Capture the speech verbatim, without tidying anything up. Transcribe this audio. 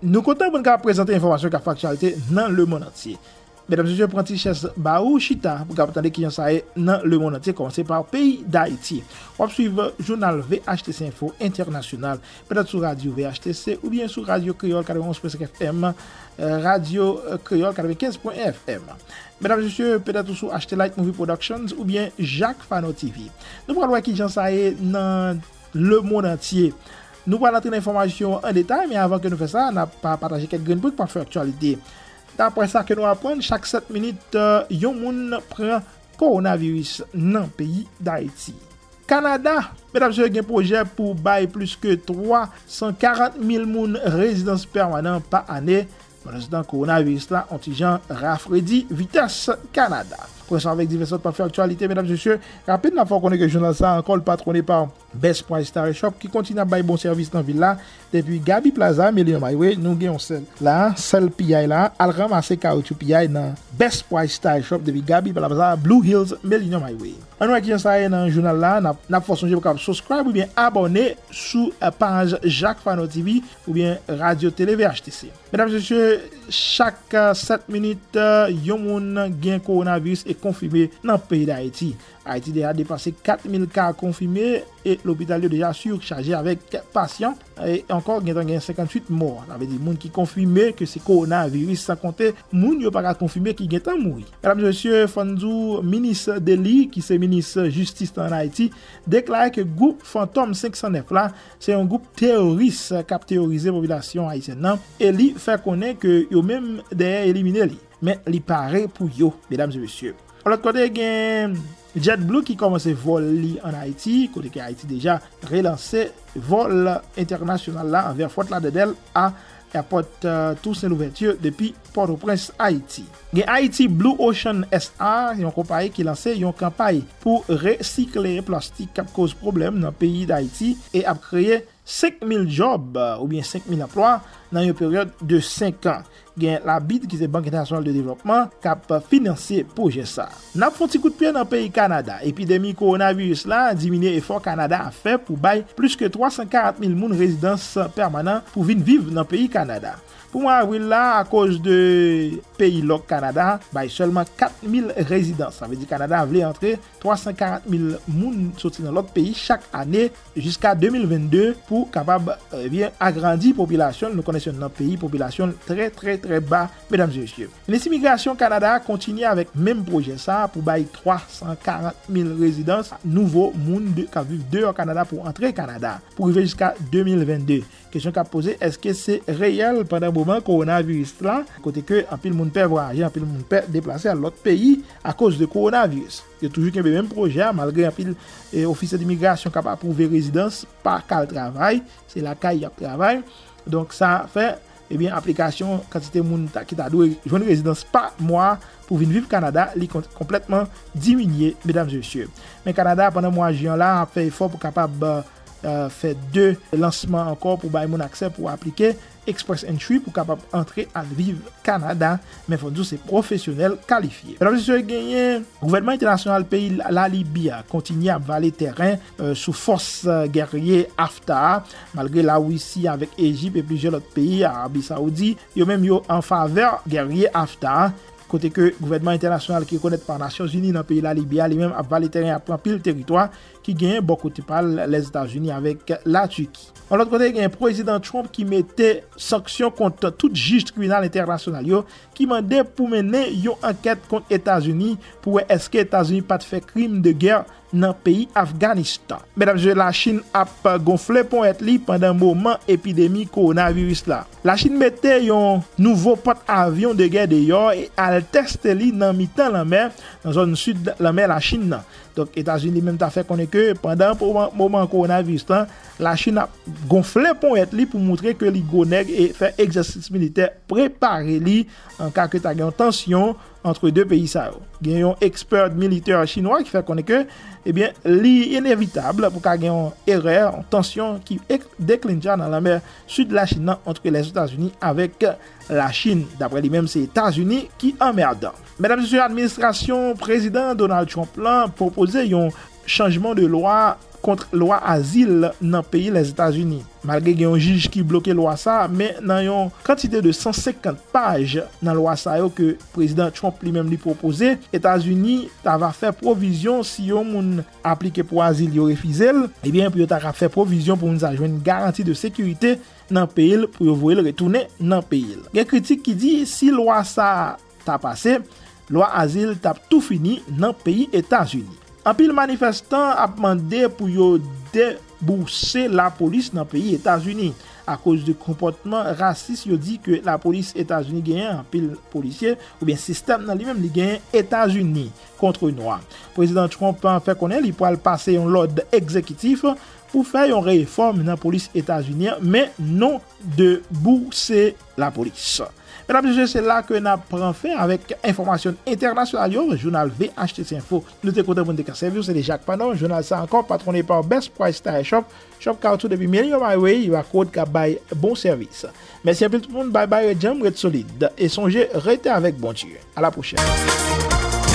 Nou kontan pou n ka prezante enfòmasyon k ap fè aktyalite nan lemonn antye. Medam, mesye, pran ti chèz ba ou, chita pou w kapab tande kijan sa ye nan lemonn antye, kòmanse pa peyi Dayiti. W ap swiv jounal V H T C Info Entènasyonal, petèt sou radyo V H T C oubyen sou Radyo Kreyòl katrevenonz pwen senk F M, eh, Radyo, eh, Kreyòl katrevenkenz pwen en F M. Medam, mesye, petèt ou sou H T Light Movie Productions oubyen Jacques Fano T V. Nou pral wè kijan sa ye nan lemonn antye. Nou pral antre nan enfòmasyon an detay, men avan ke nou fè sa, n ap pa-, pataje kèk grenn brik pou ap fè aktyalite. Daprè sa ke nou aprann, chak sèt minit, eh, yon moun pran kowonaviris nan peyi Dayiti. Kanada, medam, mesye, gen pwojè pou bay plis ke twa san karant mil moun rezidans pèmanan pa ane. Pandansetan, kowonaviris la on ti jan rafredi vitès Kanada. Pou sa avèk divès lòt pa fè aktyalite, medam, mesye, rapid, n ap fè w konnen ke jounal sa ankò, l patwone pa Best Price Tire Shop, ki kontinye ap bay bon sèvis nan vil la. Depi Gaby Plaza, Million Highway, nou gen yon sèl la, sèl piyay la, al ranmase kawotchou piyay nan Best Price Tire Shop depi Gaby Plaza, Blue Hills, Millennium Highway. Ann wè kijan sa ye nan jounal la, n ap, n ap fè w sonje pou w kapab subscribe oubyen abòne sou, eh, paj Jacques Fano T V oubyen Radyo Tele V H T C. Medam, mesye, chak, eh, sèt minit, eh, yon moun gen kowonaviris e konfime nan peyi Dayiti. Ayiti deja depase kat mil ka konfime e lopital yo deja sichaje avèk pasyan. E ankò, gentan gen senkantuit mò. Sa vle di moun ki konfime ke se kowonaviris, san konte moun yo pa ka konfime ki gentan mouri. Medam, mesye, fò n di w, minis Delly, ki se minis jistis la ann Ayiti, deklare ke gwoup Fantòm senk san nèf la se yon gwoup teworis k ap teworize popilasyon ayisyèn nan, e li fè konnen ke yo menm dèyè elimine li. Men li pare pou yo, medam e mesye. Yon lòt kote, gen JetBlue ki kòmanse vòl li ann Ayiti, kote ke Ayiti deja relanse vòl entènasyonal la anvè Fort Lauderdale a Airport, eh, Toussaint Louverture depi Pòtoprens, Ayiti. Gen Haiti Blue Ocean S A, yon konpayi ki lanse yon kanpay pou resikle plastik k ap koz pwoblèm nan peyi Dayiti e ap kreye senk mil djòb, eh, oubyen senk mil anplwa nan yon peryòd de senk an. Gen la bid, ki se Bank Entènasyonal de Devlòpman, k ap finanse pwojè sa. N ap fè yon ti kout pye nan peyi Kanada. Epidemi kowonaviris la diminye efò Kanada ap fè pou bay plis ke twa san karant mil moun rezidans pèmanan pou vin viv nan peyi Kanada. Pou mwa avril la, akoz de peyi lòk, Kanada bay sèlman kat mil rezidans. Sa vle di Kanada vle antre twa san karant mil moun soti nan lòt peyi chak ane jiska de mil vennde pou kapab, ebyen, agrandi popilasyon l. Nou konnen se youn nan peyi popilasyon l trè, trè, trè ba, medam e mesye. Minis Imigrasyon Kanada a kontinye avèk menm pwojè sa a pou bay twa san karant mil rezidans nouvo moun de, k ap viv deyò Kanada pou antre Kanada pou rive jiska de mil vennde. Kesyon k ap poze, èske se reyèl pandan moman kowonaviris la, kote ke anpil moun pè vwayaje, anpil moun pè deplase al lòt peyi akoz de kowonaviris? Yo toujou kenbe menm pwojè a, malgre anpil, e, ofisye dimigrasyon k ap apwouve rezidans pa ka al travay, se lakay y ap travay. Donk, sa fè, ebyen, aplikasyon kantite moun ta, ki ta dwe jwenn rezidans pa mwa pou vin viv Kanada, li kon-, konplètman diminye, medam e mesye. Men Kanada, pandan mwa jen an la, ap fè efò pou kapab, eh, fè de lansman ankò pou bay moun aksè pou aplike Express Entry pou kapab antre al viv Kanada, men fò n di w se pwofesyonèl kalifye. Medam e mesye, genyen gouvènman entènasyonal peyi La-, Lalibi a kontinye ap vale tèren, eh, sou fòs, eh, gèrye Haftar a, malgre Larisi avèk Ejip e plizyè lòt peyi, Arabi Saoudi, yo menm yo an favè gèrye Haftar a, kote ke gouvènman entènasyonal ki rekonèt pa Nasyonzini nan peyi Lalibi a, li menm ap vale tèren, ap pran pil teritwa ki genyen bò kote pa l, Lèzetazini avèk Latiki. Yon lòt kote, gen Prezidan Trump ki mete sanksyon kont tout jij tribinal entènasyonal yo, ki mande pou mennen yon ankèt kont Etazini pou wè èske Etazini pa t fè krim de gè nan peyi Afganistan. Medam e mesye, Lachin ap gonfle ponyèt li pandan moman epidemi kowonaviris la. Lachin mete yon nouvo pòt avyon de gè deyò e al tèste li nan mitan lanmè, nan zòn sid lanmè Lachin nan. Donk, Etazini li menm ta fè konnen ke pandan moman, moman kowonaviris lan, Lachin ap gonfle ponyèt li pou moutre ke li gwo nèg e fè egzèsis militè, prepare li an ka ke ta gen yon tansyon ant de peyi sa yo. Gen yon ekspè militè chinwa ki fè konnen ke, ebyen, li inevitab pou ka gen yon erè, yon tansyon ki ek-, deklencha nan lanmè sid Lachin nan ant Lèzetazini avèk Lachin. Daprè li menm, se Etazini ki anmèdan. Medam e mesye, administrasyon Prezidan Donald Trump lan pwopoze yon chanjman de lwa kont lwa azil nan peyi Lèzetazini. Malgre gen yon jij ki bloke lwa sa a, men nan yon kantite de san senkant paj nan lwa sa yo ke Prezidan Trump li menm li pwopoze, Etazini ta va fè pwovizyon si yon moun aplike pou azil, yo refize l, ebyen, pou yo ta ka fè pwovizyon pou moun sa jwenn garanti de sekirite nan peyi l pou yo voye l retounen nan peyi l. Gen kritik ki di si lwa sa a ta pase, lwa azil t ap tou fini nan peyi Etazini. Anpil manifestan ap mande pou yo debouse lapolis nan peyi Etazini akoz de konpòtman rasis yo di ke lapolis Etazini genyen, anpil polisye oubyen sistèm nan li menm li genyen Etazini kont nwa. Prezidan Trump fè konnen li pral pase yon lòd egzekitif pou fè yon refòm nan polis Etazini an, men non debouse lapolis. Medam, mesye, se la ke n ap pran fen avèk enfòmasyon entènasyonal yo, jounal V H T C Info. Nou te kontan pou n te ka sèvi w, se te Jacques Panon, jounal sa ankò, patrone pa Best Price Tire Shop, Shop Kawoutchou depi Millennium Highway, Rock Road k ap bay bon sèvis. Mèsi anpil tout moun, bay bay, ret djanm, ret solid. E sonje, rete avèk Bondye. A la pwochèn.